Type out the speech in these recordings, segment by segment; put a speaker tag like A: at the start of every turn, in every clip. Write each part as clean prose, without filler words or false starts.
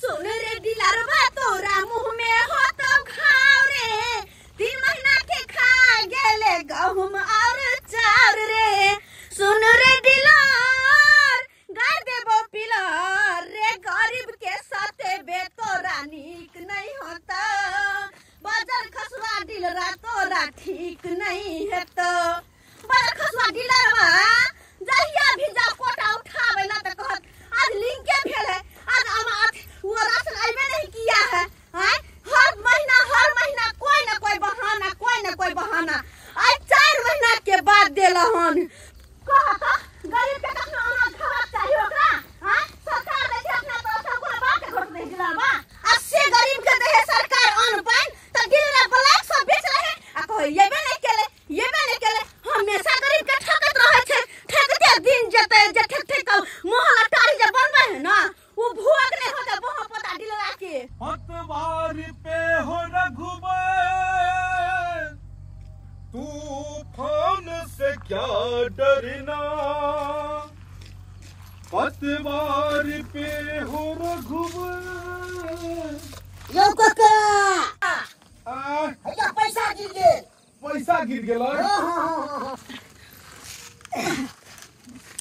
A: सुन रे डीलरवा तोरा मुंह में होतो घाव रे, 3 महीना के खा गेले गहुम और चाउर रे। सुन रे डीलर गाड़ देबो पिलर रे, गरीब के साथे बे तोरा नीक नहीं होता, बाजार खसुआ डीलरा तोरा ठीक नहीं हेतो। बाजार खसुआ डीलरवा जहिया भी जा कोटा उठावे ला त कहत आज लिंके भेल है, आज वो राशन अबे नहीं किया है। हैं हर महीना कोई ना कोई बहाना, कोई ना कोई बहाना। आज 4 महीना के बाद देलहन। कहत गरीब के कखनो अनाज खाबाक चाही ओकरा। हैं सरकार दै छै अपना तरफ से, ओकरा बात घोट नहीं दिलबा। आ से गरीब के दे है सरकार अन्न पानि त डीलरा ब्लैक सब बेच रहे आ कहै येबे नहीं केले, येबे नहीं केले। हमेशा गरीब के ठकत रहे छै, ठकते दिन जते जे ठक ठक मोहल्ला टारी जे बनबै है ना, वो भूख नहीं होता बोहा पोता डीलरा के।
B: पतवार पे हो रघुबर, तूफान से क्या डरना, पतवार पे हो रघुबर।
C: यौ काका, हैया पैसा गिर गेल।
B: पैसा गिर गेल?
C: हाँ।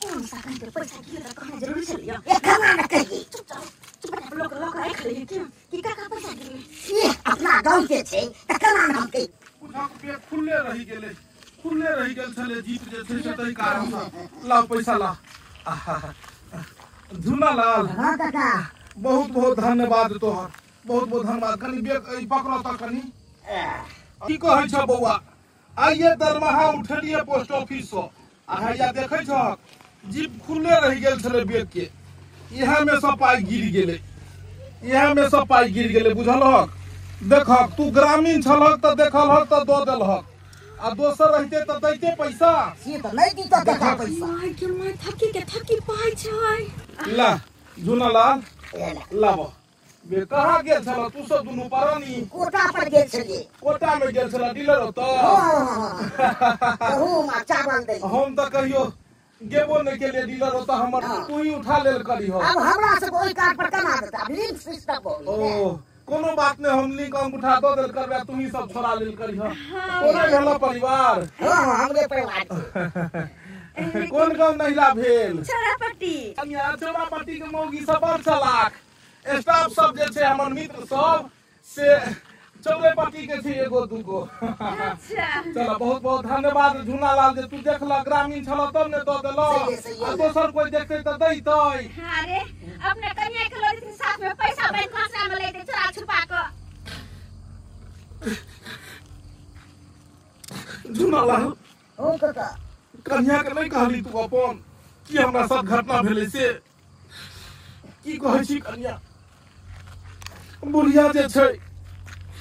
A: कौन सा कहीं पैसा गिर कहना जरूरी छलियो?
C: ए कना न कही।
A: चुपचाप चुपचाप लोक लोक राखि लेली कि कि काका पैसा गिर गेल।
C: ई अपना गांव के छै त कना न हम कही।
B: बुझक पेट खुले रहि गेलै, खुले रहि गेल छलै जीप जे छै से तहि कारण सँ। लाओ पैसा ला। झुना लाल,
C: हाँ काका,
B: बहुत बहुत धन्यवाद तोहर, बहुत बहुत धन्यवाद। कनी बेग ई पकड़ो त कनी। की कहै छ बौआ, आइये दरमाहा उठलिए पोस्ट ऑफिस सँ आ हैया देखै छहक जीप खुले रहि गेल छलै बेग के, इएह में सब पाइ गिर गेलै, इएह में सब पाइ गिर गेलै। बुझलहक? देखहक तू ग्रामीण छलहक त देखलहक त दऽ देलहक, आ दोसर रहिते त दैते पैसा।
C: से त नहीं दितौ काका पैसा।
A: माय के my थकी के थकी पाइ छै।
B: ला झुना लाल,
C: ए ला।
B: लाब बे। कहाँ गेल छल तू सब दुनू परानी?
C: कोटा पर गेल छलियै।
B: कोटा में गेल छल डीलर ओतऽ?
C: हाँ, गहूम आ चावल दै।
B: हम तऽ कहियो गेबो नहि केलियै डीलर ओतऽ, हमर तू ही उठा लेल करी हो।
C: अब हमरा सब ओहि कार्ड पर कना देतै? अब लिंक सिस्टम हो
B: ओ
C: गेलै।
B: कोनो बात नहीं, हम लिंक अंगूठा दऽ देल करबै, तू ही सब छोड़ा लेल करी हो। कोना भेल परिवार?
C: हाँ हाँ, हमरे परिवार छै।
B: कोन गाँव नहिरा भेल?
A: चौरापट्टी।
B: चौरापट्टी के मौगी सब बड़ चलाक, स्टाफ सब जे छै हमर मित्र सब से चौरेपट्टी के छै एगो दूगो।
A: अच्छा
B: चलो बहुत बहुत धन्यवाद झुना लाल जे तू देखल, ग्रामीण छल तब ने दऽ देलक,
C: सही सही।
B: आ दोसर कोई देखते तऽ दैतै।
A: अरे अपने कन्या के लऽ साथ में पैसा बैंक खसरा में लेते चोरा छुपा क।
B: झुना लाल,
C: ओ काका,
B: कन्या के नहीं कहली तू अपन की हमरा साथ घटना भेलै से? की कहै छी कन्या, बुढ़िया जे छै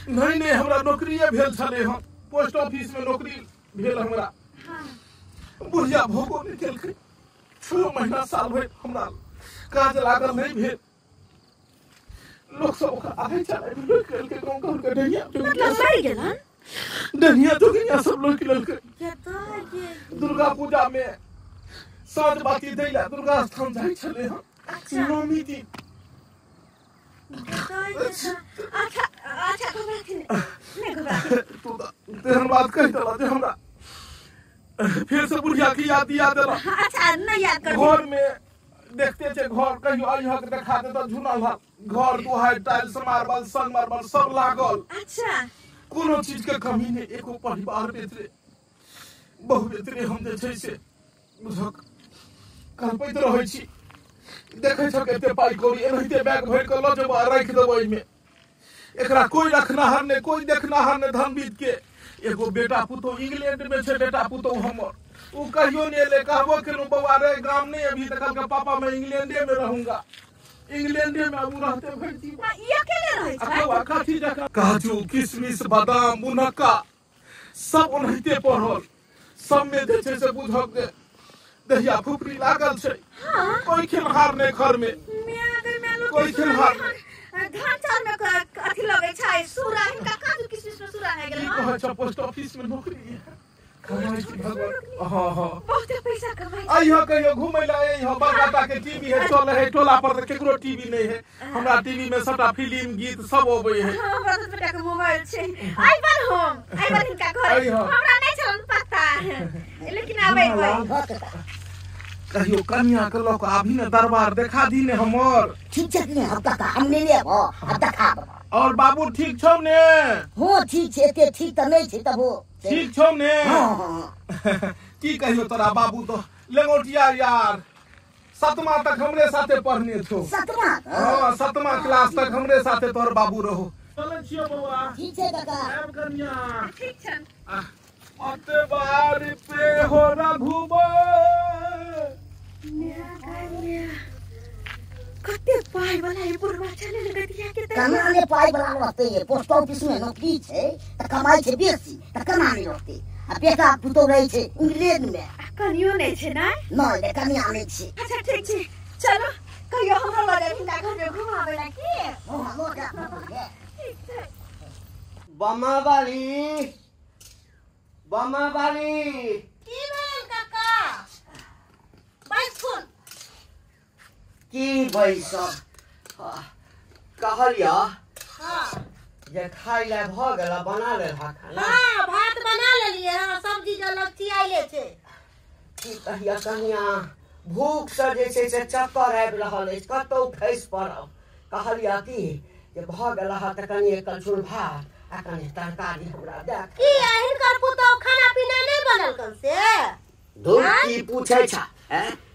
B: नहीं नहीं हमरा नौकरिए भेल छलै हन, पोस्ट ऑफिस में नौकरी भेल हमरा। बुढ़िया भोगो नहि केलकै, 6 महीना साल भरि हमरा काज लागल नहीं भेल। लोक सब ओकरा आधे चलाइ लोकि लेलकै, गाँव घर के डढ़िया
A: मतलब मरि गेलन?
B: डढ़िया जोगिनिया सब लोकि लेलकै।
A: के
B: दुर्गा पूजा में साँझ बाती दै ला दुर्गा स्थान जाइ छलै हन।
A: अच्छा।
B: नौमी दिन।
A: अच्छा अच्छा, घबराथिन नहीं, घबराथिन।
B: तू तऽ तेहन बात कहि देलह जे हमरा फेर से बुढ़िया के याद दिया देलह।
A: अच्छा नहीं याद कर।
B: घर में देखते छै, घर कहियो अइहक देखा देतऽ झुना लाल, घर दुहाइ टाइल्स मार्बल संगमरमर सब लागल।
A: अच्छा
B: कोनो चीज के कमी नहि, एको परिवार बेतरे बहु बेतरे हम जे छै से बुझक कलपैत रहै छी। देखै छक एते पाइ कौड़ी एनाहिते बैग भरि कऽ लऽ जेबो आ राखि देबो एहिमे, एकरा कोई रखनाहर नहि, कोई देखनाहर नहि धनबीत के। एगो बेटा पुतोह इंग्लैंड में छै, बेटा पुतोह हमर, उ कहियो नहि एलै। कहबो केलहुँ बौआ रे गाम नहि अभी, तऽ कहलकै पापा मैं इंग्लैंडे में रहूंगा, इंग्लैंडे में अब उ रहते भरि जीवन।
A: ई अकेले रहै छै?
B: अकेला कथी जकाँ काजू किशमिश बादाम मुनक्का सब ओनाहिते पढ़ल, सब में जे छै से बुझक जे दहिया फुफरी लागल छै। कोई खेलहार नहि घर में, कोई खेलहार नहि।
A: धान चाउर में अथी लगै छै सूरा, हिनका काजू किशमिश में सूरा भए गेलै।
B: की कहै छ पोस्ट ऑफिस में नौकरी है, कमाई छी भगवान। हां हां
A: बहुते पैसा कमाई।
B: अइह कहियो घुमै ला अइह, बड़का के टीवी है चल है टोला पर त केकरो टीवी नहीं है। हमरा टीवी में सबटा फिल्म गीत सब अबै है।
A: हां हमरा त बेटा के मोबाइल छै। आइबन हम आइबन हिनका घर, हमरा नहीं छलन पता लेकिन आबै होई।
B: कहियो कन्या के लऽ कऽ आबी ने दरबार देखा दी ने हमर।
C: ठीक छै ने हम काका हम ले लेब आ देखाब।
B: और बाबू ठीक छौ ने?
C: हो ठीक छै, एते ठीक त नहीं छै तबो
B: ठीक छौ ने।
C: हां
B: की कहियो तोरा बाबू तो लेंगोटिया यार सतमा तक हमरे साथे पढ़ने छौ।
C: सतमा?
B: हां सतमा क्लास तक हमरे साथे तोहर बाबू रहो। चलै छियो बौआ।
C: ठीक छै काका।
B: आब कन्या
A: ठीक छन।
B: पतवार पे हो रघुबर।
A: कते पाई वाला ई बुढ़वा चले गतिया के त
C: कना ने पाई वाला रहते, पोस्ट ऑफिस में नौकरी छै त कमाई छै बेसी त कना नहीं रहते। आ बेटा पुतोह रहै छै इंग्लैंड में।
A: कनियो नहीं छै ना?
C: नहीं रे कनिया नहीं छै।
A: अच्छा ठीक छै चलो कहियो हमरो लऽ जाब हिनका घर में घुमाबै ला की।
C: हां लऽ जाब।
A: ठीक छै।
D: बमा बाली बमा बाली
A: की भेल काका? बैसखुन।
D: की बैसब कहलिया जे खाइ ला भऽ गेल, बना लेलहा खाना?
E: हाँ भात बना लेलियै, हाँ सब्जी जे लपचियाइले छै।
D: की कहिया कनिया भूख से जे छै से चक्कर आबि रहल अछि, कतौ खसि पड़ब। कहलिया की जे भऽ गेल हा तऽ कनि एक कलछुल भात आ कनि तरकारी हमरा दए।
E: की हिनकर पुतोहु खाना पीना नहि बनलकन से?
D: धूप की पूछै छा,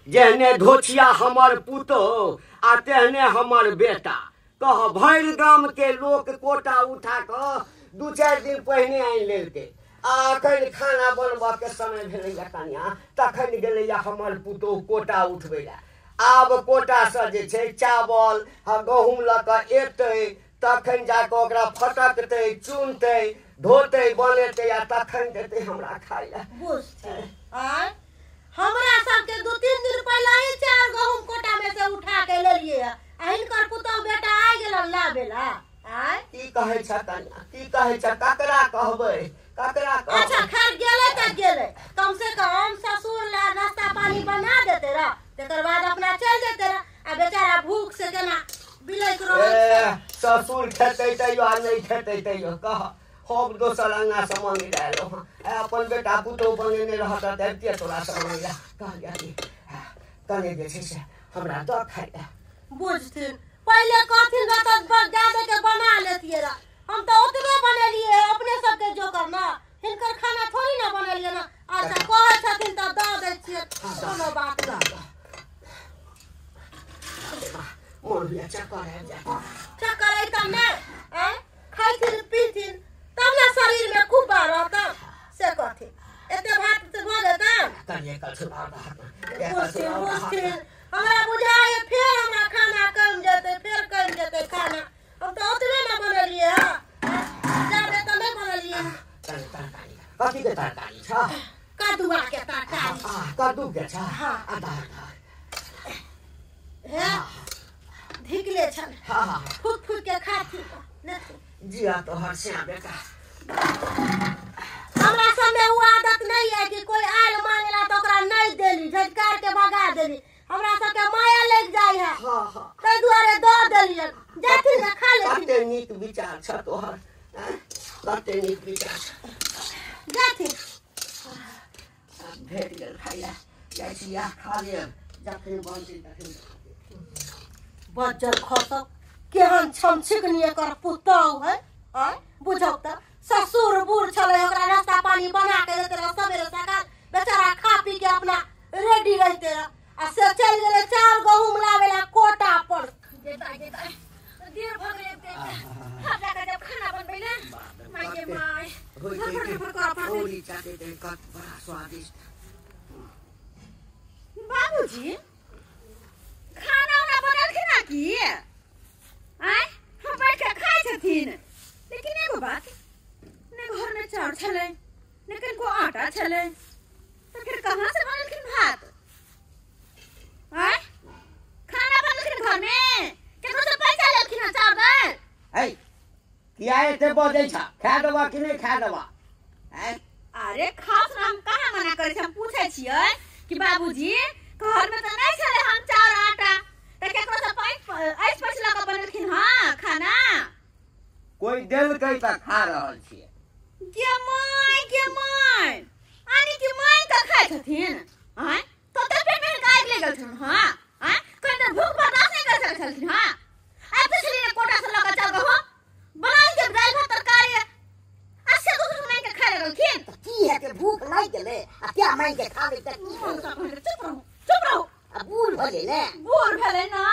D: जेहने धोछिया हमर पुतोहु आ तेहने हमर बेटा। कह भरि गाम के लोक कोटा उठा कऽ 2-4 दिन पहिने आनि लेलकै आ अखन खाना बनबऽ के समय भेलैया कनिया, तखन गेलैया हमर पुतोहु कोटा उठबै लए। आब कोटासँ जे छै चावल आ गहूँम लऽ कऽ एतै तखन जाकऽ ओकरा फटकतै चुनतै धोतै बनेतै आ तखन देतै हमरा खाइ लए।
E: बुझतै आँय हमरा सबके 2-3 दिन पहिले ही चाउर गहूँम कोटा में से उठा के लेलिए आ हिनकर पुतोहु बेटा आ गेलन लाबे ला। आँय
D: की कहै छ कनिया, की कहै छ? ककरा कहबै, ककरा कहबै?
E: अच्छा खैर गेलै तऽ गेलै, कम से कम ससुर ला नाश्ता पानी बना देते रह, तकर बाद अपना चलि जेते रह। आ बेचारा भूख से केना बिलैक रहल छै।
D: ससुर खेतै तैयो आ नहि खेतै तैयो कह हम दोसर अंगना से मांगि लए एलहुँ हँ। अपन बेटा पुतोहु बनेने रहत तऽ अबितियै तोरा से मांगि लए। कहलियै कि कने जे छै से हमरा दऽ खाइ लए।
E: बुझथिन पहिले कहथिन तऽ जादे के बना लेतियै रह, हम तऽ ओतबे बनेलियै अपने सबके जोकर ना, हिनकर खाना थोड़ी ना बनेलियै ना। अच्छा कहै छथिन तऽ दऽ दै छियै, कोनो बात नहि।
D: मोन होइया चक्कर आबि जायत।
E: चक्कर अइतन नहि, आँय खैथिन पीथिन तब ने शरीर में कुब्बा रहतन, से कहथिन। एते भात भऽ जेतन? बुझथिन बुझथिन हमरा बुझाइए फेर हमरा खाना कम जेतै, फेर कम जेतै खाना। हम तऽ ओतबे ने बनेलियै हँ, जादे तऽ नहि बनेलियै।
D: कथी के तरकारी छ?
E: कदुआ के तरकारी।
D: कद्दू के छ?
E: हाँ हे धिकले छल, फूक फूक के खाथी।
D: जिया तोहर श्याम बेटा।
E: हमरा सब में वो आदत नहीं है कि कोई आयल मांगेला तो ओकरा नहीं देली, झटकार के भगा देली। हमरा सबके माया लग जाय है, ताहि दुआरे दऽ देलियन, जाथिन ने खा लेथिन।
D: कते नीक विचार छ तोहर, कते नीक विचार छ।
E: जाथिन
D: भेट गेल खाइ लए, जाइ छी खा लेब, जखन बनतै तखन।
E: बज्जर खसक केहन छमछिकनी एकर पुतोहु है। आँय बुझौ तऽ ससुर बूढ़ छलै, ओकरा नाश्ता पानी बना के देते रह सवेरे सकाल, बेचारा खा पी के अपना रेडी रहते रह, आ से चलि गेलै चाउर गहूँम लाबे ला कोटा पर।
A: देर भऽ गेलै आब जाकऽ जब खाना बनबै ले माय गे माय धड़फड़ धड़फड़ करऽ पड़तै।
D: बड़ा स्वादिष्ट।
A: बाबूजी खाना उना बनेलखिन हँ की? आँय हम बैठ के खाइ छथिन, लेकिन एगो बात ने घर में चाउर छलै ने कनिको आटा छलै, तऽ फेर कहाँ से बनेलखिन भात? आँय खाना बनेलखिन घर में? केकरो से पैसा लेलखिन हँ चाउर दालि?
D: है किया एते बजै छ? खा देबा कि नहि खा देबा? आँय
A: आ अरे खास हम कहाँ मना करे छी, हम पूछे छियै कि बाबूजी घर में त नहीं छले हम चाउर आटा, त केकरो से ऐस पैस लऽ कऽ बनेलखिन हां खाना?
D: कोई देलकै त खा रहल छियै।
A: गे my गे my, आनी कि माय का खाइ छथिन? आँय तो पेट में गाय ले गेल छथिन। हां आँय कहीं तऽ भूख बर्दाश्त नहीं कर सकै छलखिन। हां आब तऽ छलियै कोटा से लऽ कऽ चल गहो बनाल के दालि भात तरकारी आ से दोसर मांगि के खाइ लगलखिन।
C: तऽ की हेतै, भूख लागि गेलै आ क्या मांगि के खा लेतै?
A: चुप रहू चुप रहू।
C: आ बूढ़ भऽ गेलै,
A: बूढ़ भेलै ना।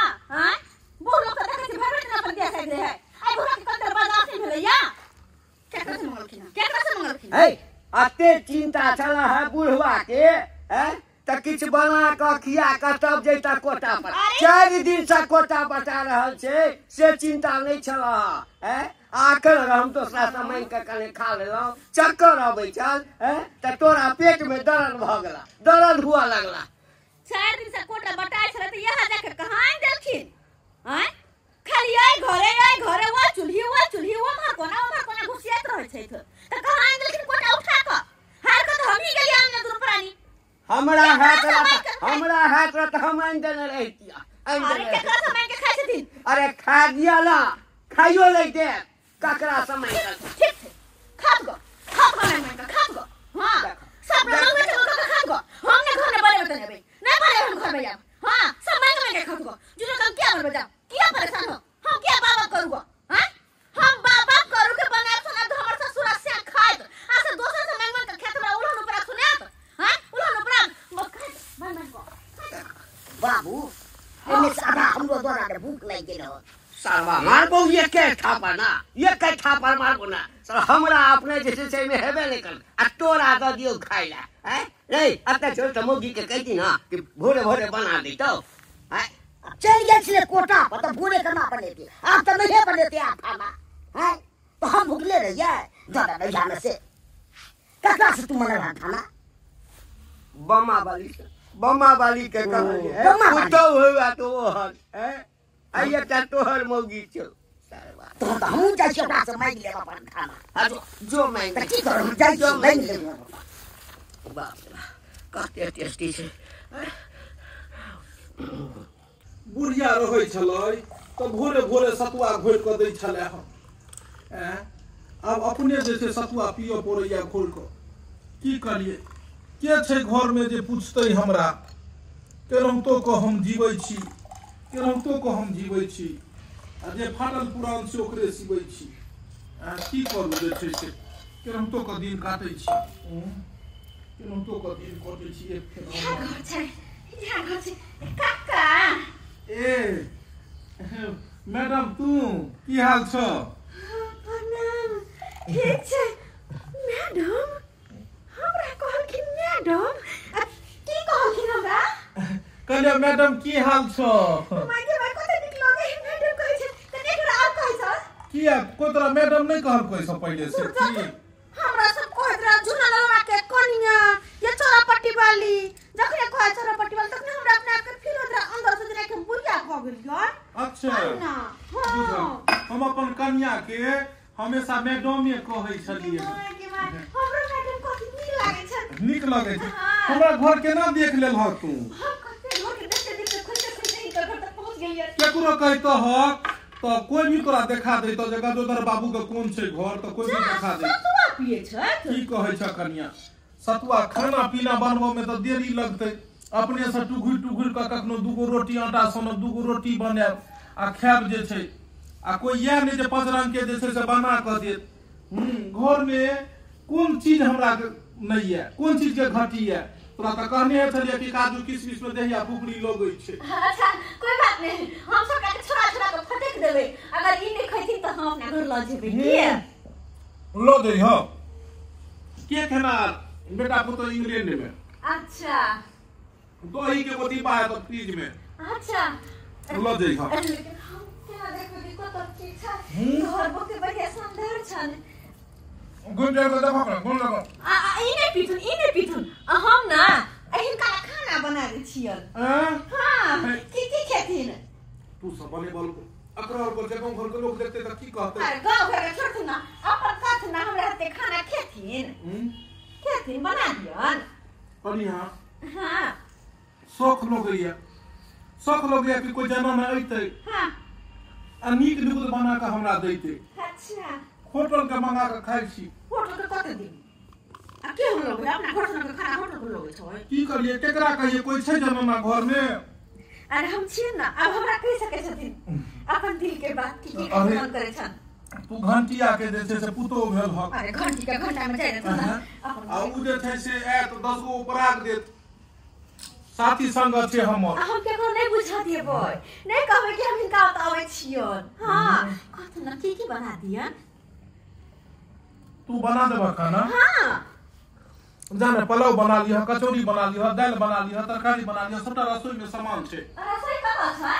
A: आँय बूढ़ लोक तऽ देखै छी भरि भरि दिन अपन देह साइड रहै, आइ बूढ़ा के कते बर्दाश्त नहि भेलैया। केकरा से मंगलखिन? केकरा से मंगलखिन?
D: है अते चिंता छल है बुढ़वा के, हैं त किछु बना कऽ खिया कऽ तब जैता कोटा पर। 4 दिन से कोटा बचा रहल छै से चिंता नहीं छल है। आखिर हम दोसरा से मांगि कऽ कने खा लेलहुँ, चक्कर अबै छल हैं त तोरा पेट में दर्द भऽ गेला, दर्द हुआ लगला।
A: 4 दिन से कोटा बटाइ छलै तऽ यहाँ जाके कहाँ देलखिन? आँय खाली आइ घरे आइ घरे वो चूल्ही वो चूल्ही वो उम्हर कोना उम्हर कोना घुसियाइत रहै छथि, तऽ कहाँ देलखिन कोटा उठा कऽ? हार कऽ तऽ हमही गेलियै आनने दुनू प्राणी।
D: हमरा हाथ हमरा हाथ रह हम आनि देने रहितियै।
A: अरे केकरा से मांगि के खाइ छथिन?
D: अरे खा दिया ला, खाइयो लै दे ककरा से मांगि के।
A: ठीक छै, खाब गो खाब गो मांगि के खाब गो। हां सब लोग में चल के खाब गो, हम ने घर में बनेबे त नेबै नहीं बनेबै हम घर में जाब। हां सब मांगि मांगि के खाब गो, जुनो कम क्या बनबे जाब, किया परेशान हो हम, क्या बाबा करू गो? हां हम बाबा करू के बनाब सुनाब त हमर ससुर से खाइत आ से दोसर से मांगि मांगि के खाइत, हमरा उलहन ऊपरा सुनात। हां उलहन ऊपरा खाइत मांगि मांगि के।
C: बाबू एने से आधा हमरो द्वारा के भूख लागि गेल हो।
D: सारवा मारबो एके थापड़ ना, एके थापड़ मारबो ना सर, हमरा अपने जे छै से हेबे नहि कर आ तोरा दऽ दियौ खाइ ला। हैं रे अते छोड़ त मौगी के कहि दी ना कि भोरे भोरे बना दैतौ। हैं
C: चलि गेल छलै कोटा पर तऽ भोरे केना बनेतै? आब तऽ नहिए बनेतै आब खाना। हैं तऽ हम भुखले रहियै दादा नैया में से ककरा से तू मनल खाना?
D: बमा वाली से, बमा वाली के कहलियै पुतहु हुआ तो ओहन। हैं आइ एकटा तोहर मौगी छौ सारवा।
C: तहन तऽ हमहूँ जाइ छी ओकरा से मांगि लेब अपन खाना।
D: हाँ जो जो मांगि
C: तऽ की करब, हम जाइ छी मांगि लेब।
D: बाप रे कते टेस्टी छै।
B: बुढ़िया रहै छलै तऽ भोरे भोरे सतुआ घोरि कऽ दै छलै हम। आब अपने जे छै सतुआ पियऽ पड़ैया घोरि कऽ। की करियै, के छै घरमे जे पूछतै हमरा? केनाहितो कऽ हम जीबै छी, केनाहितो कऽ हम जीबै छी, आ जे फाटल पुरान छै ओकरे सिबै छी। की करू जे छै से केनाहितो कऽ दिन काटै छी, केनाहितो कऽ दिन कटै छी। एक
A: काका
B: ए मैडम तू की हाल छ?
A: प्रणाम, ठीक छै मैडम। हमरा कहलखिन मैडम, की कहलखिन हमरा?
B: कहलियै मैडम की हाल छ?
A: माय माय कते नीक लगै है मैडम कहै छै त एक बेर और कहै छ।
B: किया कोई तोरा मैडम नहीं कहलकै से पहिले से? की
A: हमरा सब कहैत रह झूना ललवा के कनिया ये चोरा पट्टी वाली, जखने कहै चोरा पट्टी वाली तखने हमरा अपने आप के फील होत रह अंदर से जेना कि हम बुढ़िया भ गेलियै।
B: अच्छा
A: ना हां
B: हम अपन कनिया के हमेशा मैडमे कहै छलियै।
A: हमरो मैडम कथि नीक लागै छै,
B: नीक लगै छै। हमरा घर केना देख लेलह तू?
A: हम कते घर के देखते देखते खोजते खोजते हिनकर घर तक पहुंच गेलियै।
B: केकरो कहितह तऽ कोई भी तोरा देखा दैतौ जे गजोदर बाबू के कोन छै घर, तऽ कोई भी देखा दैतौ।
A: सतुआ पियै छथि?
B: की कहै छ कनिया, सतुआ खाना पीना बनबऽ में तऽ देरी लगतै। अपने से टुघुर टुघुर कऽ कखनो 2 गो रोटी आटा सनब, 2 गो रोटी बनायब आ खायब जे छै। आ कोई इएह नहि जे 5 रंग के जे छै से बना कऽ देत। घर में कोन चीज हमरा नहीं है, कोन चीज के घटी है? तोरा तऽ कहने छलियै कि काजू किशमिश में दहिया फुकरी लगै छै।
A: अच्छा कोई बात नहीं, हम सब के छोड़ा छोड़ा के फटक देबै, अगर ई नहीं खैथिन तऽ हम अपना घर लऽ जेबै। की
B: लऽ जइह? के खेना बेटा पुतोह इंग्लैंड में।
A: अच्छा
B: दही के एगो डिब्बा है तो फ्रिज में।
A: अच्छा
B: लऽ जइह।
A: लेकिन हम केना देखबै कि कत की छै? घर बहुते बढ़िया शानदार छन।
B: घुम जाए देखो ना, घुम लगो।
A: आ ई नै पीथुन, ई नै पीथुन, आ हम ना हिनका खाना बना दै छियन। हां की की खेथिन?
B: तू सब बनेबल अकरा और जे गाँव घर के लोग देखते त की कहते?
A: अरे गाँव घर के छोड़थुन ना, अपन कथ ना हमरा हाथे खाना खेथिन। खेथिन बना दियन
B: बढ़िया।
A: हां
B: शौख लगैया, शौख लगैया कि कोई जमाना अइतै।
A: हां
B: आ नीक नीक बना के हमरा दैतै।
A: अच्छा
B: होटल के मंगा के खाइ छी।
A: होटल के कते दिन आ के हम लोग अपना घर से खाना होटल के लोग छै।
B: की करिए, केकरा कहिए, कोई छै जमाना घर में?
A: अरे हम छियै ना, अब हमरा कहि सकै छथिन अपन दिल के बात की की मन करे छन।
B: तू घंटिया के जे छै से पुतो भेल हक।
A: अरे घंटी के घंटा में जाय ना,
B: आ उ जे छै से आयत 10 गो उपराग देत। साथी संग छै हमर।
A: हम केकरो नहीं बुझा देबै, नहीं कहबै कि हम हिनका ओतऽ आबै छियन। हां कहथुन ना की की बना दियन।
B: तू बना देबह खाना?
A: हां
B: जाने पुलाव बना लिह, कचौड़ी बना लिह, दालि बना लिह, तरकारी बना लिह, सबटा रसोई में सामान छै।
A: रसोई कतऽ छै?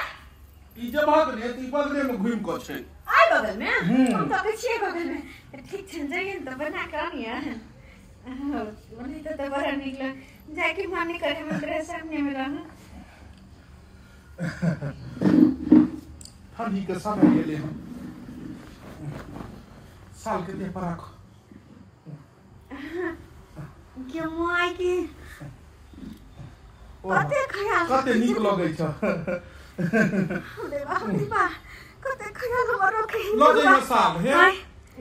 B: ई जे भग ने ई बगले में घुमि कऽ छै।
A: आइ बगल में? हम तऽ कहै छियै बगल में। ठीक छै, जइयै ने तऽ बना कऽ आनियै। बनेतै तऽ बड़ा नीक लग जायके मन नहि करे हम तोरा सामने में रहूं।
B: ठंडी के समय गेलै हन, साल के देह पर राख।
A: के माय के कते ख्याल,
B: कते नीक लगै छ।
A: देवा देवा कते ख्याल हमर रखे।
B: ल जइह साल, हे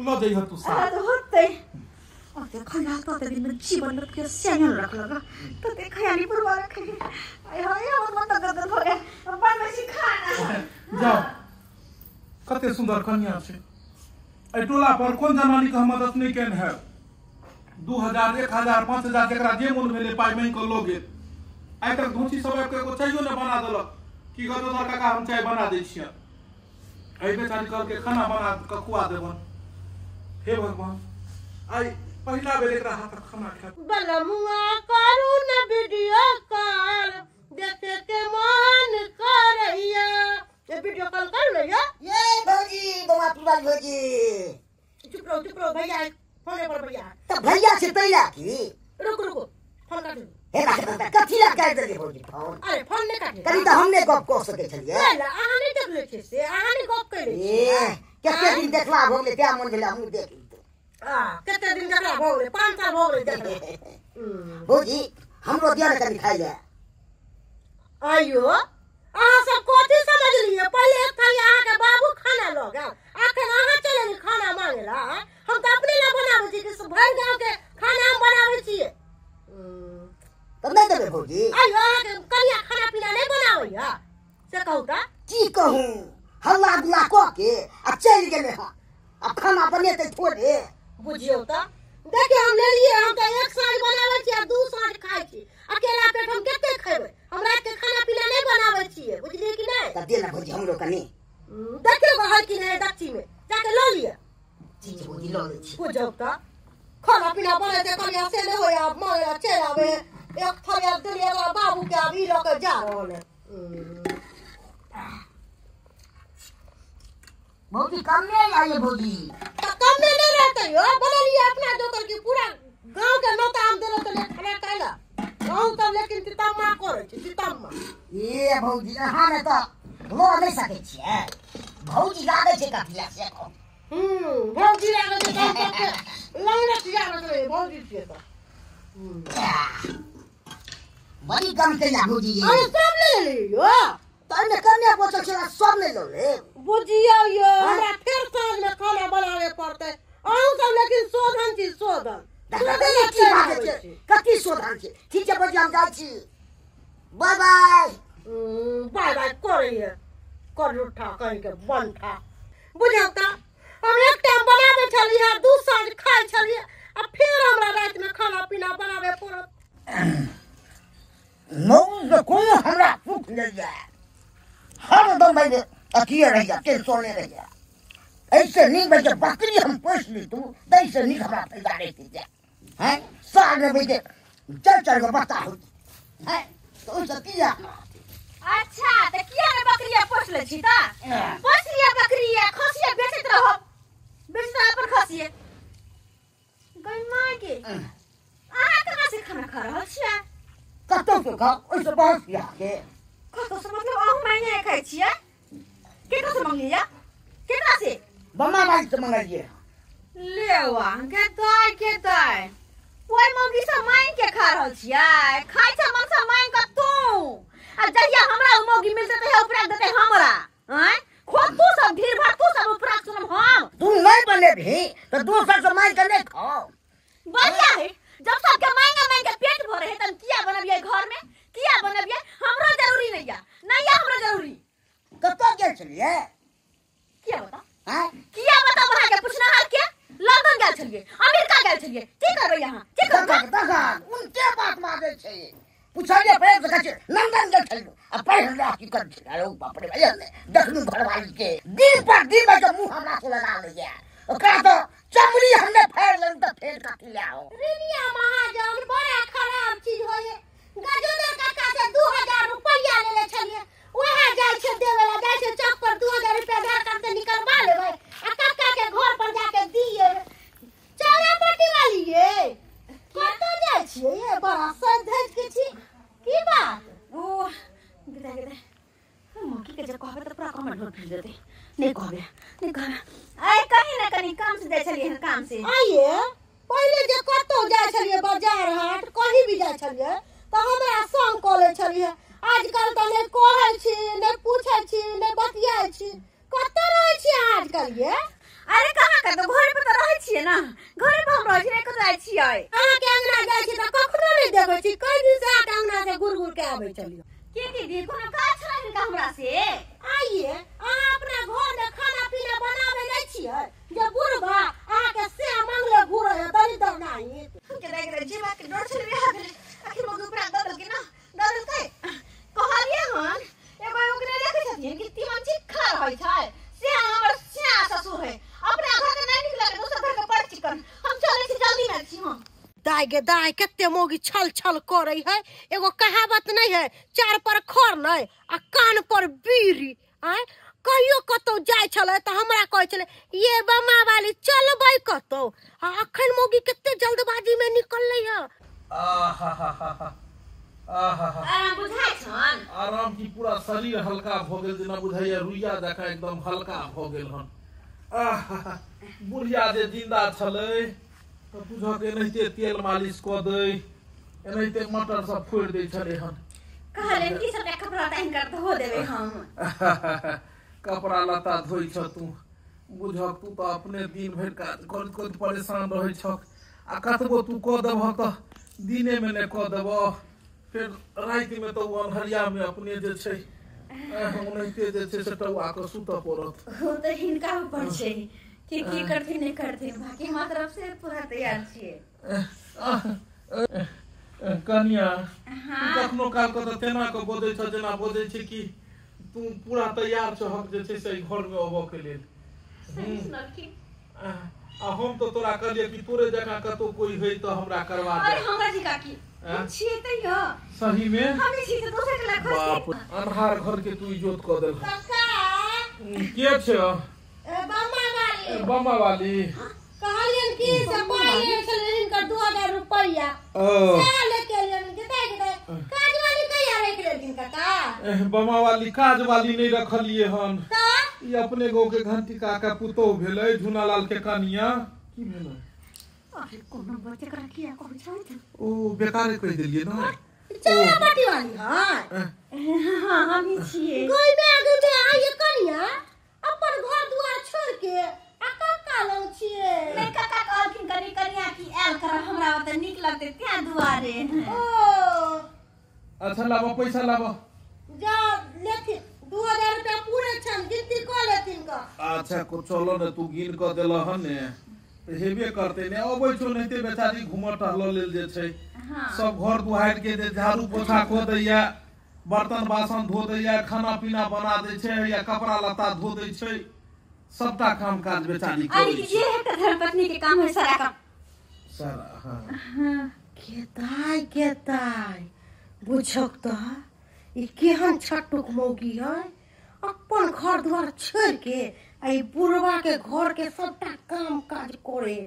B: ल जइह तू साल।
A: अरे होतै ओते ख्याल तते दिन में जीवन में के स्यायल रखलक, तते ख्याली पुरवा रखे। आय हाय हमर मन त गदगद भ गेल। हम बनबै छी खाना।
B: जाओ, कते सुंदर कन्या छै। एहि टोला पर कोन जनानी के हम मदद नहीं केने है। 2000 1000 5000 जकरा जे मोन भेलै पाइ मांगि कऽ लऽ गेल। आइ तक धोची सब आबि कऽ एगो चाइयो नहि बना देलक कि गदोदर काका हम चाय बना दै छियनि। एहि बेचारी कहलकै खाना बना कऽ खुआ देबनि। हे भगवान, आइ पहिला बेर एकरा हाथक खाना खायब।
E: बलमुआ करू न वीडियो कॉल, देखे के मन करैया। ये वीडियो कॉल कर लो या।
C: ये भौजी बौआ पुराल भौजी।
E: चुप रहो चुप रहो भैया, फोने पर भैया।
C: त भैया से तैला की?
E: रुक रुको फोन काट।
C: हे बात कथी ला काट देली भौजी फोन?
E: अरे फोन नहीं काटे।
C: कनी त हमने गप क सकै छलियै।
E: ना अहाँ नहीं देखले छी से, अहाँ नहीं गप करै छी।
C: ए कते दिन देखला भऽ गेलै तें मन भेलै हमहूँ देख लीतहुँ।
E: आ कते दिन देखला भऽ गेलै, 5 साल भऽ गेलै देखला।
C: भौजी हमरो दिया ने कनी खाइ ले।
E: आइयो अहाँ सब कथी समझलियै? पहिले एक थाली अहाँके बाबू खाना लऽ गेल, अखन अहाँ चलि एलियै खाना मांगे ला। हम तऽ अपने ला बनाबै छी कि भरि गाँव के खाना हम बनाबै छियै।
C: तऽ नहि देबै भौजी?
E: आइयो अहाँके कनिया खाना पीना नहि बनाबैया से कहू तऽ?
C: की कहू, हल्ला गुल्ला कऽ के आ चलि गेलै हँ। आब खाना बनेतै थोड़े।
E: बुझियौ तऽ देखियौ हम लेलियै, हम तऽ एक साँझ बनाबै छी आ 2 साँझ खाइ छी। अकेला पेट हम कते खेबै? हम राति के खाना पीना नहि बनाबै छियै, बुझलियै कि नहि?
C: तऽ दे ने भौजी हमरो कनी।
E: देखियौ है कि नहि दक्षी में जाके लऽ लिअ।
C: ठीक छै भौजी लऽ लै छी।
E: बुझौ तऽ खाना पीना बनै छै कनिया से नहि होइया, मांगे ला चलि आबै। एक थाली देलियै ओकरा बाबू के, आब ई लऽ के जा रहल है।
C: भौजी कमे आइए भौजी।
E: तऽ कमे नहि रहतै यौ, बनेलियै अपना जोकर कि पूरा गाँव के नौता हम देलहुँ तऽ खाना खाइ लए। गाँव सब लेकिन तितम्मा करै छै, तितम्मा।
C: ए भौजी अहाँ ने तऽ लऽ नहि सकै छियै। भौजी लागै छै कथी लए से कहू?
E: भौजी लागै छै गाँव सबके लंगड़ा सियाबैत रहै भौजी छियै तऽ।
C: बड़ी कम कैला भौजी।
E: अरे सब ले लेलियै यौ।
C: तऽ एहिमे कमे बचल छै, सब नहि लऽ लेब।
E: बुझियौ यौ हमरा फेर साँझ में खाना बनाबे पड़तै। अहूँ सब लेकिन शोधन छी, शोधन।
C: की बाजै छै, कथी शोधन छै? ठीक छै भौजी हम जाइ छी, बाय बाय।
E: बाय बाय करैया करूठा कहीं के बनठा। बुझौ तऽ हम एक टाइम बनाबै छलियै, 2 साँझ खाइ छलियै, आ फेर हमरा राति में खाना पीना बनाबे पड़त।
C: मौज कोनो हमरा सुख नहि जाय, हरदम भाई अथिए रहैया, टेंशने रहैया। ऐसे नीक भाई जे बकरी हम पोसि लीतहुँ ताहिसँ नीक हमरा फायदा रहितै जाय। हैं साल में भाई जे 4-4 गो बच्चा होइत हैं तऽ ओहिसँ की हमरा?
A: अच्छा तऽ किया ने बकरिया पोसि लै छी तऽ? पोसि लिअ बकरिया, खसिया बेचैत रहब, बेचैत रहब अपन खसिया। गै माय के, अहाँ कहाँ से खाना खा रहल छियै?
C: कतौ से खाउ, ओहिसँ बहुत अहाँके।
A: कतौ से मतलब अहूँ मांगे खाइ छियै? केकरा से मंगलियै? केकरा से?
C: बम्मा बाई से मंगलियै।
A: लेवा के दाय के दाय, कोई मौगी से मांग के खा रहल छियै खाइ छ मन से मांग के तू आ जहिया हमरा उ मौगी मिलते तहिया उपरा देते हमरा हैं खोद तू सब भीड़ भाड़ तू सब उपरा सुनम हम
C: तू नहीं बनेबही तऽ दोसर से मांग के नहीं खाओ
A: बढ़िया है जब सबके मांग मांग के पेट भरे है तब किया बनबियै घर में किया बनबियै हमरो जरूरी नहीं या नहीं या हमरो जरूरी
C: कतऽ गेल छलियै
A: किया बता
C: हैं
A: किया बता बढ़ा के पूछना हाल के लंदन गेल छलियै अमेरिका गेल छलियै की करबै यहाँ की करबै
C: तखन उनके बात मानै छै पुछलियै प्रेम से कहै छै लंदन गेल छलियै आ पढ़ि ला की करै छै अरे बाप रे भैया देखलू घरवाली के दिन पर दिन भर के मुँह हमरा से लगा लैया ओकरा तऽ चमड़ी हमने फाड़ि लेलहुँ तऽ फेर कथी लए आउ
E: रिनिया महाजन बड़ा खराब चीज होइए गजोदर काका से 2000 रुपया लेले छलियै वएह जाइ छै देवे ला जाइ छै चौक पर 2000 रुपया आधार कार्ड से निकलवा लेबै आ काका के घर पर जाके दिए चौरा पट्टी वाली ये कतऽ जाइ छियै ये बड़ा सज धज के छी की बात
A: ओ गिरा गिरा मौकी के जे कहबै तऽ पूरा कमर ढोल फिर जेतै नहीं कहबै नहीं कहबै आइ कहीं ना कहीं काम से जाइ छलियै हन काम से
E: आइए पहिले जे कतौ जाइ छलियै बाजार हाट कहीं भी जाइ छलियै तऽ हमरा संग कऽ लै छलियै आजकल तऽ नहि कहै छी नहि पूछै छी नहि बतियाइ छी कतऽ रहै छियै आजकल ये
A: अरे कहाँ कतौ घर पर तऽ रहै छियै ना घर पर हम रहै छियै नहि कतौ जाइ छियै
E: अहाँके अंगना जाइ छी तऽ कखनो नहि देखै छी कई दिन से अहाँके अंगना से घुर घुर के आबै छलियै
A: के दीदी कोनो काज छलै हिनका हमरा से
E: आइए अहाँ अपना घर में खाना पीना बनाबै नहि छियै जे बुढ़बा अहाँके से मांगले घुरै है दरिद्र नाही
A: केना केना जीवा के डर छलै बियाह भेलै आखिर मौगी उपरा दऽ देलकै ना दऽ देलकै कहलियै हन एगो एगो के नहि देखै छथिन कि तीमन चिक्खा रहै छै से हमर सिया ससुर है अपना घर के नहि नीक लगै दोसर घर के बड़ चिकन हम चलै छी जल्दी मे छी हम
E: दाय गे दाय कते मौगी छल छल करै है एगो कहावत नहीं है चार पर खर नहीं आ कान पर बीड़ी आय कहियो कतौ जाइ छलै तऽ हमरा कहै छलै ये बमा वाली चलबै कतौ आ अखन मौगी कते जल्दबाजी में निकललै है
B: आहा आहा
A: आराम बुझाइ छन
B: आराम की पूरा शरीर हल्का भऽ गेल जेना बुझाइया रुइया जकाँ एकदम हल्का भऽ गेल हन आहा बुढ़िया जे जिंदा छलै तऽ बुझक एनाहिते तेल मालिश कऽ दै एनाहिते मटर सब फोड़ि दै छलै हन
A: कहलियन की सबटा कपड़ा लत्ता हिनकर धो देबै हम
B: कपड़ा लत्ता धोइ छ तू बुझक तू तऽ अपने दिन भरि काज करैत करैत परेशान रहै छक आ कतबो तू कऽ देबह तऽ दिनेमे नहि कऽ देबह फेर रातिमे तऽ ओ अन्हरियामे अपने जे छै ओनाहिते जे छै से टौआ कऽ सुतऽ पड़त
A: ओ तऽ हिनका ऊपर छै कि की करथिन नहि करथिन बाकी हमरा तरफ से पूरा तैयार छियै
B: कनिया तू कखनो काल के तऽ तेना कऽ बजै छ जेना बजै छै कि तू पूरा तैयार छहक जे छै से एहि घरमे अबऽ के लेल
A: सही सुनलखिन
B: आ हम तऽ तोरा कहलियै कि तोरे जकाँ कतौ कोई होइ तऽ हमरा करवा
A: अरे
B: दे
A: हमरा जी काकी हम छियै तैयो
B: सही में
A: हम छी तऽ दोसर के लग
B: बाप अन्हार घर के तू इजोत कऽ देलह
E: काका
B: के छै
E: ए बमा वाली
B: बमा वाली
E: कहलियन की से पाइ लेने छलै हिनकर 2000 रुपया
B: ओ
E: से लेके एलियन गेदाय गेदाय काज वाली कहिया राखि लेलखिन काका
B: बमा वाली काज वाली नहि रखलियै हन
E: तऽ
B: ई अपने गाँव के घंटी काका पुतोह भेलै झूनालाल के कनिया की भेलै
A: अरे कोनो बच्चे करा किया कहै छै
B: ओ बेकारे कहि देलियै ने
E: चौरा पट्टी वाली है
A: हाँ हम ही छियै
E: गई में आगे में आइए कनिया अपन घर दुआर छोड़ के आ काका लग छियै
A: नहि काका कहलखिन कनि कनिया की आयल करब हमरा ओतऽ नीक लगतै तें दुआरे
E: ओ
B: अच्छा लाबऽ पैसा लाबऽ
E: जा लेथिन 2000 रुपया पूरे छन गिनती कऽ लेथिन का
B: अच्छा को चलो ने तू गिन कऽ देलह हन ने तऽ हेबे करतै ने अबै छौ नहिते बेचारी घूमऽ टहलऽ लेल जे छै सब घर दुहारि के जे झाड़ू पोछा कऽ दैया बर्तन बासन धो दैया खाना पीना बना दै छै या कपड़ा लत्ता धो दै छै सबटा काम काज बेचारी
A: अरे
B: करै छै
A: ये है धर्मपत्नी के काम है सारा काम
B: सारा हाँ
E: गेदाय गेदाय बुझक तऽ ई केहन छटुक मौगी है अपन घर द्वार छोड़ के आ ई बुढ़वा के घर के सबटा काम काज करे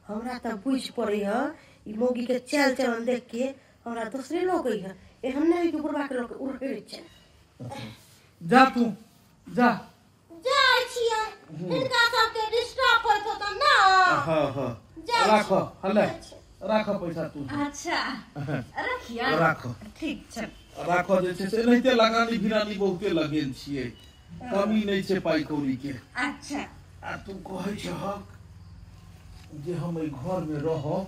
E: हमरा तऽ बुझि पड़े है ई मौगी के चाल चलन देख के हमरा दोसरे लगै है एहन नहि है कि बुढ़वा के लोग उड़ै छै
B: जा तू जा
E: जाइ छियै हिनका सबके डिस्टर्ब होइत होतन ना
B: हाँ हाँ
E: जाइ
B: राख
E: छी।
B: हले
E: जाइ छी।
B: राख पैसा तू।
A: अच्छा रखिया
B: राख
A: ठीक छै
B: राख जे छै से एनाहिते लगानी भिरानी बहुते लगेल छियै कमी नहि छै पाइ कौड़ी के।
A: अच्छा
B: आ तू कहै छहक जे हम एहि घर में रहब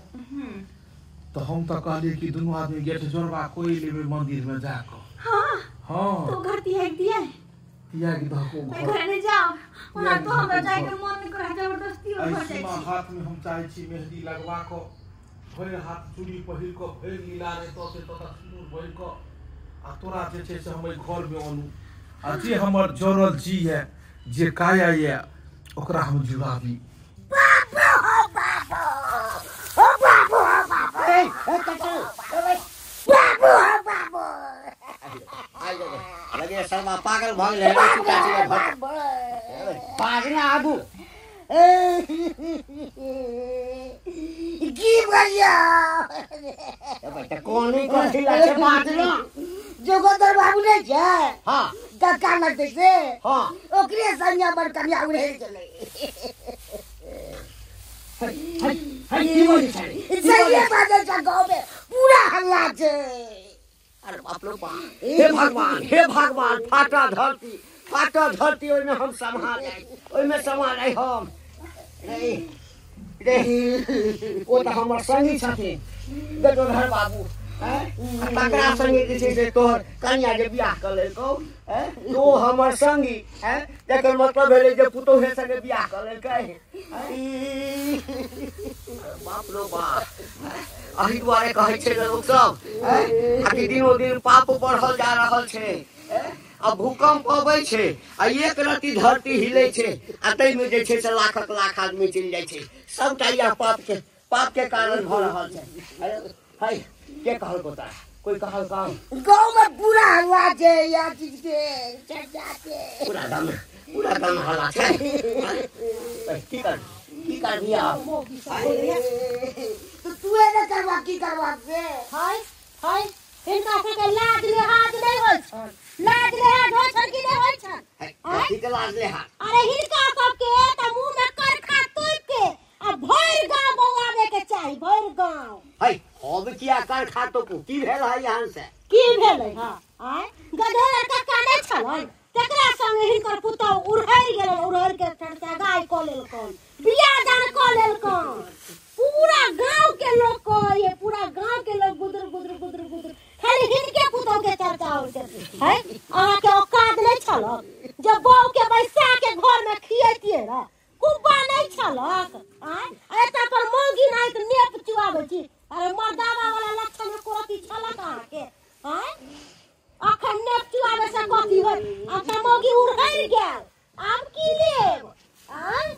B: तो हम तो कहलिए कि दुनू आदमी गेट जोड़बा कोई लेबे मंदिर में जाकर।
A: हां
B: हां
A: तो घर तियाग दिया
B: तियाग दहको
A: घर घर नहीं जाओ ओना तो हमरा जाय के मन नहीं करे जबरदस्ती हो जाइ
B: छै। हाथ में हम चाहे छी मेहंदी लगवा के भरि हाथ चूड़ी पहिर के भरि लीला रे तो से तो सिंदूर भरि के आ तोरा जे छै से हम एहि घर में अनू आ जे हमर जरल जी है जे काया है ओकरा हम जुड़ाबी।
C: बाबू हो बाबू हो बाबू हो बाबू ए बाबू हो बाबू
D: आई लगे शर्मा पागल भ गेलै पागल आबू
C: की भैया
D: ए कोन कथी लागे बाजना
C: जोगोदर बाबू नहीं छै।
D: हां
C: काका लगते से।
D: हां
C: ओकरे संगे हमर कन्या उड़े गेलै।
D: हाय हाय की बोलै छै
C: सही बाजै छै गाँव में पूरा हल्ला छै।
D: अरे बाप रे बाप हे भगवान फाटा धरती ओहिमे हम समा जाई ओहिमे समा जाई हम रे रे ओ तऽ हमर संगी छथिन गजोधर बाबू तकरा संगे जे छै से तोहर कनिया जे बियाह कऽ लेलकौ तो हमर संगी तकर मतलब भेलै जे पुतोहे संगे बियाह कऽ लेलकै। बाप रो बाप एहि दुआरे कहै छै लोकसब आकि दिनो दिन पाप बढ़ल जा रहल छै आ भूकंप अबै छै आ एक रति धरती हिलै छै आ ताहिमे जे छै से लाखक लाख आदमी चलि जाइ छै। सबटा इएह पाप के कारण भऽ रहल छै। है के कहलको तोरा कोई कहलकौ?
C: गाँव में पूरा हल्ला छै या चीज के चर्चा के
D: पूरा गाम हल्ला छै। की करबी आब
C: तो तू एना करबा की करबा से?
E: हाय हाय हिनका सबके लाज लिहाज नहि होइ छन। लाज लिहाज होइ छन कि नहि होइ छन?
D: कथी के लाज लिहाज?
E: अरे हिनका सबके तऽ मुँह में करखा तोपि के आ भरि गाँव बौआबे के चाही भरि गाँव।
D: है हम किया करखा तोपू की भेल है यहाँ से
E: की भेलै? हां आय गधेर कक्का नहि छलन तकरा संगे हिनकर पुतहु उड़हरि गेलन उड़हरि के चर्चा गाय कऽ लेलकन बियाह दान कऽ लेलकन। पूरा गांव के लोग कहैये पूरा गांव के लोग गुदर गुदर गुदर गुदर खाली हिनके पुतहु के चर्चा होइ छै। है अहाँके औकात नहि छलक जब बहू के बैसा के घर में खियैतियै रह कुब्बा नहि छलक। आय एतऽ पर मौगी नहि तऽ नेप चुआबै छी। अरे मर्दावा वाला लक्षण एको रत्ती छलक अहाँके? आय अखन नेप चुआबै से कथी होय? आब तऽ मौगी उड़हरि गेल आब की लेब? आय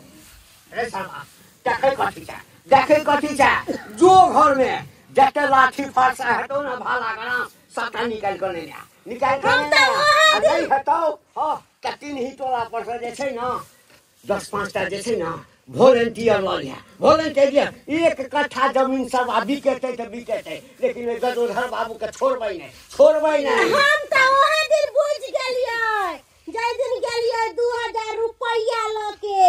D: रे शर्मा देखै कथी छै देखै कथी छै जो घर में जते लाठी फरसा हेतौ ने भाला गराम सबटा निकालि कऽ लेने आ निकालि कऽ नहि हेतौ। हँ तऽ तीन ही टोला पर से जे छै ने 10-5 टा जे छै ने वोलेंटियर लऽ लिहा वोलेंटियर 1 कट्ठा जमीन सब आ बिकेतै तऽ बिकेतै लेकिन ओहि गजोधर बाबू के छोड़बै नहि छोड़बै नहि।
E: हम तऽ ओहे दिन बुझि गेलियै जाहि दिन गेलियै 2000 रुपैआ लऽ के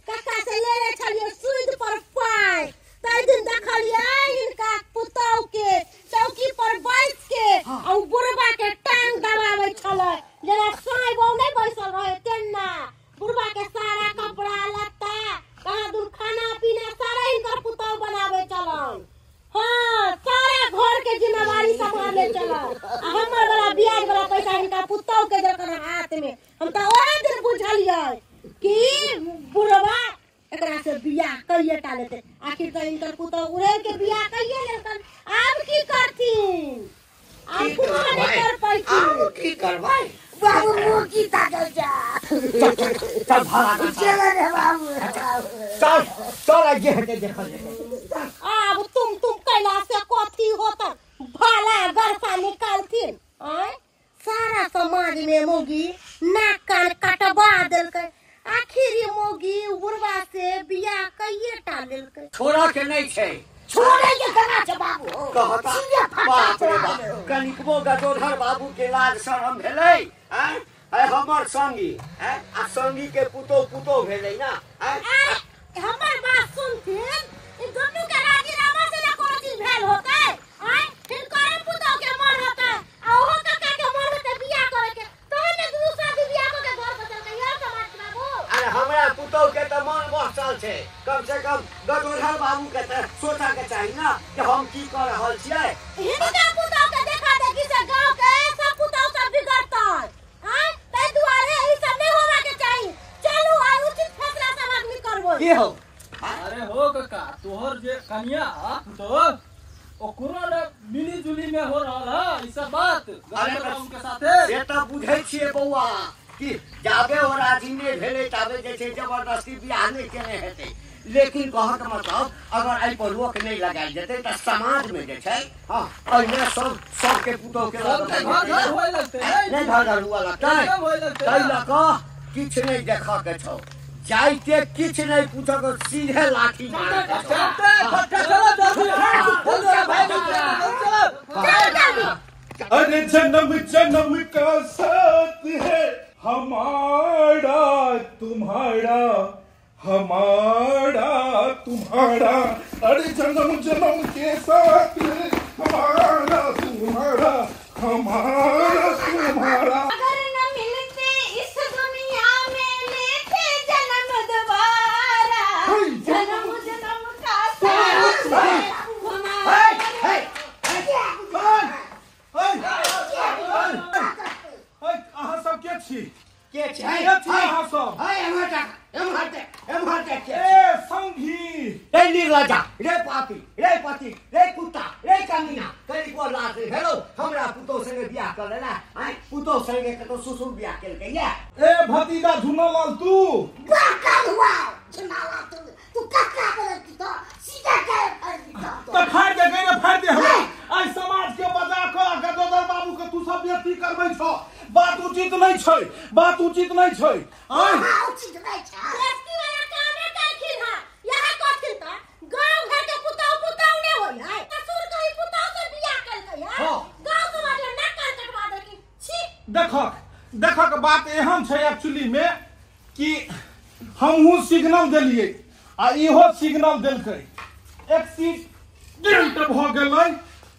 E: कक्का से लेने छलियै सूद पर पाइ ताहि दिन देखलियै हिनका पुतहु के चौकी पर बैस के आ ओ बुढ़बा के टांग दबाबै छलै जेना साँइ बहू नहि बैसल रहै तेना बुढ़बा के सारा कपड़ा लत्ता कहाँ दूर खाना पीना सारा हिनकर पुतहु बनाबै छलन। हाँ सारा घर के जिम्मेवारी सम्हारले चलल आ हमर वाला ब्याज वाला पैसा हिनका पुतहु के देलकन हाथ में। हम तऽ ओहे दिन बुझलियै कि बुढ़वा एकरा से बियाह कइए टा लेतै। आखिर तऽ हिनकर पुतहु उड़ैल के बियाह कइए लेलकन आब की करथिन? आब कुछो नहि कर पैथिन।
D: आब की करबै?
C: बाबू मुँह की ताकल जा
D: चल भाड़ा
C: चल रे बाबू
D: चल चल जे हेतै देखल जेतै।
E: आब तुम कैला से कथी होतन भाला गरसा निकालथिन। आय सारा समाज में मौगी नाक कान कटवा देलकै। आखिर ई मौगी बुढ़वा से बियाह कइए टा लेलकै।
D: छोड़ा के नहि छै
C: छोड़े के केना छै बाबू?
D: कहता बाप रे बाप कनिकबो गजोधर बाबू के लाज शरम भेलै आँय हमर संगी आ संगी के पुतोह पुतोह भेलै ना।
E: हमर बात सुनथिन ई दुनू के राजीनामा से ना कोनो चीज
D: छै। कम से कम गजोधर बाबू के त सोचा के चाही ना कि हम की कर रहल छियै।
E: हिनका पुतौ के देखा देखी से गांव के सब पुतौ सब बिगड़तै। आय तै दुआरे ई सब नहीं होवा के चाही। चलू आइ उचित फैसला सब आदमी करबो।
D: की हो?
F: अरे हो काका, तोहर जे कन्या तो ओकरो ने मिली जुली में हो रहल है ई सब बात गजोधर बाबू के साथे।
D: से त बुझै छियै बौआ कि जाबे ओ राजी नहि भेलै ताबे जे छै जबरदस्ती बियाह नहि केने हेतै, लेकिन कहक मतलब अगर एहि पर रोक नहि लगायल जेतै तऽ समाज में जे छै हँ एहिमे सब सबके पुतोह के नहि घर घर हुआ लगतै। ताहि लऽ कऽ किछु नहि देखऽ के छौ, जाइते किछु नहि पूछऽ के, सीधे लाठी मारऽ के छौ।
B: अरे जन्म जन्म का साथ है हमारा तुम्हारा, हमारा तुम्हारा। अरे जन्म जन्म के साथ है हमारा तुम्हारा, हमारा तुम्हारा।
A: अगर न मिलते इस दुनिया में लेते जन्म दोबारा, जन्म जन्म का साथ है हमारा।
B: अहाँ सब के छी?
D: के छै?
B: के छी अहाँ सब?
D: है एम्हर जा, एम्हर जा, एम्हर जा के।
B: ए संगी,
D: रे निर्लज्जा, रे पापी, रे पति, रे कुत्ता, रे कमीना, कनिको लाज नहि भेलौ हमरा पुतोह संगे बियाह कर लेला? आँय पुतोह संगे कतौ ससुर बियाह केलकै या?
B: ए भतीजा झुनालाल तू
C: काका हुआ झुनालाल तू, तू काका बोलत तो सीधा के फाड़ दी
B: त फाड़ दे गई रे, फाड़ दे हमरा। आइ समाज के बजा क गजोधर बाबू के तू सब बेइज्जती करबै छौ, बात उचित नहीं छै, बात उचित नहीं छै। आइ
C: उचित नहीं छै।
E: गृहस्थी वाला काम नहीं करखिन हां, यहां कहथिन त गांव घर के पुतौ पुतौ नहीं होय है, ससुर के पुतौ से बियाह केलकै है, गांव समाज में ना कर कटवा देलखिन। छी
B: देखक देखक बात एहन छै एक्चुअली में कि हमहू सिग्नल देलियै आ इहो सिग्नल देलकै, एक्सीडेंट भ गेलै,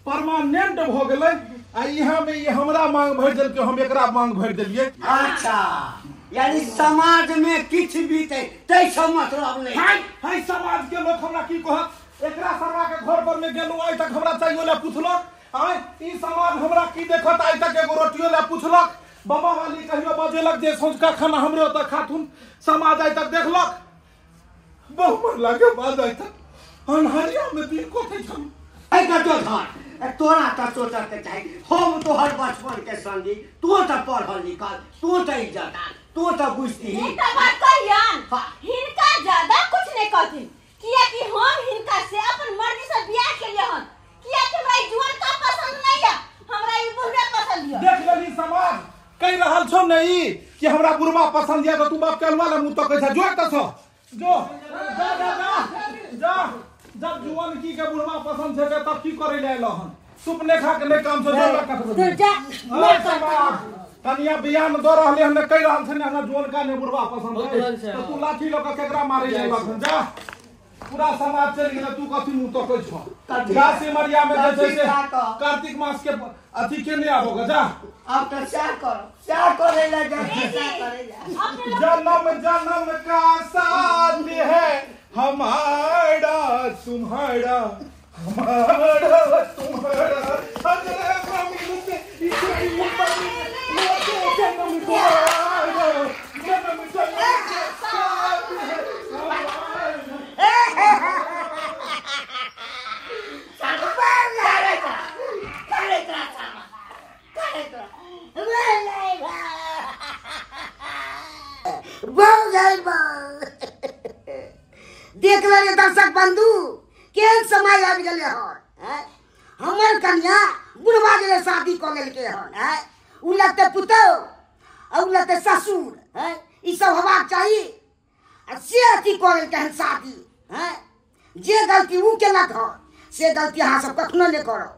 B: परमानेंट भ गेलै। आ यहाँ में ये हमरा मांग भरि देलकै, हम एकरा मांग भरि देलियै।
D: अच्छा, यानी समाज में किछु बीते तै से मतलब नहीं।
B: हाय हाय समाज के लोग हमरा की कहत? एकरा सरवा के घर पर में गेलहुँ, आइ तक हमरा चाहियो ला पुछलक? आय ई समाज हमरा की देखत? आइ तक एगो रोटियो ला पुछलक? बमा वाली कहियो बजेलक जे सोझका खाना हमरे ओतऽ खाथुन? समाज आइ तक देखलक? बहु मरला के बाद आइ तक अन्हरिया में दिन कटै छल।
D: गजोधर, तोरा तऽ सोचऽ के चाही, हम तोहर बचपन के संगी, तू तऽ पढ़ल लिखल, तू तऽ इज्जतदार, तू तऽ बुझती।
A: एकटा बात कहियन, हिनका ज्यादा कुछ नहीं कहथिन, कियाकि हम हिनका से अपन मर्जी से बियाह केलियै हन, कियाकि हमरा ई जुआन का पसंद नहीं है, हमरा ई बुढ़वा पसंद है।
B: देख लेली समाज कहि रहल छौ ने ई कि हमरा बुढ़वा पसंद है, तऽ तू बाप के अलवा ला मुँह तकै छ। जो एतऽ सँ जो, जा जा जा जा। जब जुआन की के बुढ़वा पसंद छै तब की करे ले एलो हन? सुपने खा के नहि काम छौ, जो
E: जा।
B: कनिया बियाह में दऽ रहलै हन, कहि रहल छै ने हमरा जुअनका ने बुढ़वा पसंद है, तऽ तू लाठी लऽ कऽ केकरा मारै ले एलक हन? जा, पूरा समाज चलि गेलै, तू कथी मुँह तकै छौ? जा सिमरिया में जे छै से कार्तिक मास के अथी के नहि आबो जा।
D: आब तऽ सएह कर, सएह करे ले जा, सएह करे ले।
B: जन्म जन्म का साथ है हमारा तुम्हारा, हमारा तुम्हारा। अगले मिलते जन्म दोबारा, जन्म जन्म के साथ है हमारा।
C: देख ले दर्शक बंधु केहन समय आबि गेलै हन। हमर कन्या बुढ़वा गेलै शादी कऽ लेलकै हन, उ लगतै पुतोह आ उ लगतै ससुर, ई सब होबाक चाही। आ से अथी कऽ लेलकै हन शादी, जे गलती उ केलक हन से गलती अहाँ सब कखनो नहि करब।